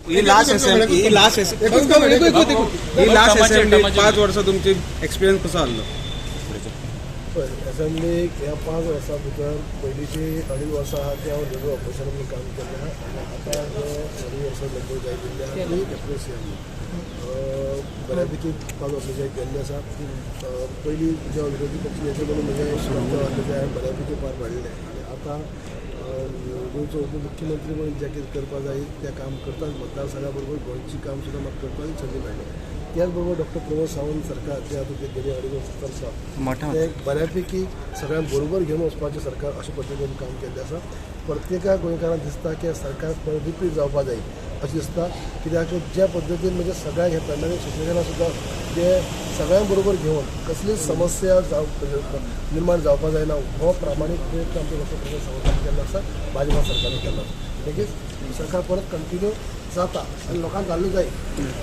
ही last assembly, ही last ही last assembly 5 वर्सां तुमची experience कसो आहलो? पळय, असेंब्लीक ह्या 5 वर्सां भितर पयलींची 2.5 वर्सां आहा ती हांव लिडर ऑपोजिशन म्हणून काम केल्लें आहा आनी आतां जे 2.5 वर्सां मुंबय जायत गेल्ली आहा ती डेप्युटी सी एम बऱ्यापैकी 5 वर्सां जे गेल्ले आसा. पयलीं जे विरोधी पक्ष नेते म्हणून म्हजें कर्तव्य आसलें तें हांवें बऱ्यापैकी पार पाडलें आनी आतां गोंयचो उपमुख्यमंत्री म्हणून जें कितें करपाक जाय तें काम करतात. मतदारसंघा बरोबर गोंयचें काम सुद्दां म्हाका करपाक संदी मेळ्ळी. त्याच बरोबर डॉक्टर प्रमोद सावंत सरकार जे आतां ते गेली 2.5 वर्सां चलता ते बऱ्यापैकी सगळ्यांक बरोबर घेवन वचपाचें सरकार अशे पद्दतीन काम केल्लें आसा. प्रत्येका गोंयकारांक दिसता की सरकार परत रिपीट जावपाक जाय अशें दिसता, कित्याक ज्या पद्दतीन म्हणजे सगळ्यांक हे पॅन्डेमीक सिच्युएशनाक सुद्दां जे सगळ्यांक बरोबर घेवन कसलीच समस्या जाव निर्माण जावपाक जायना हो प्रामाणीक प्रयत्न आमच्या डॉक्टर प्रमोद सावंतान केल्लो आसा, भाजपा सरकारान केल्लो आसा. म्हणटकीच सरकार परत कंटिन्यू जाता आनी लोकांक जाल्लो जाय.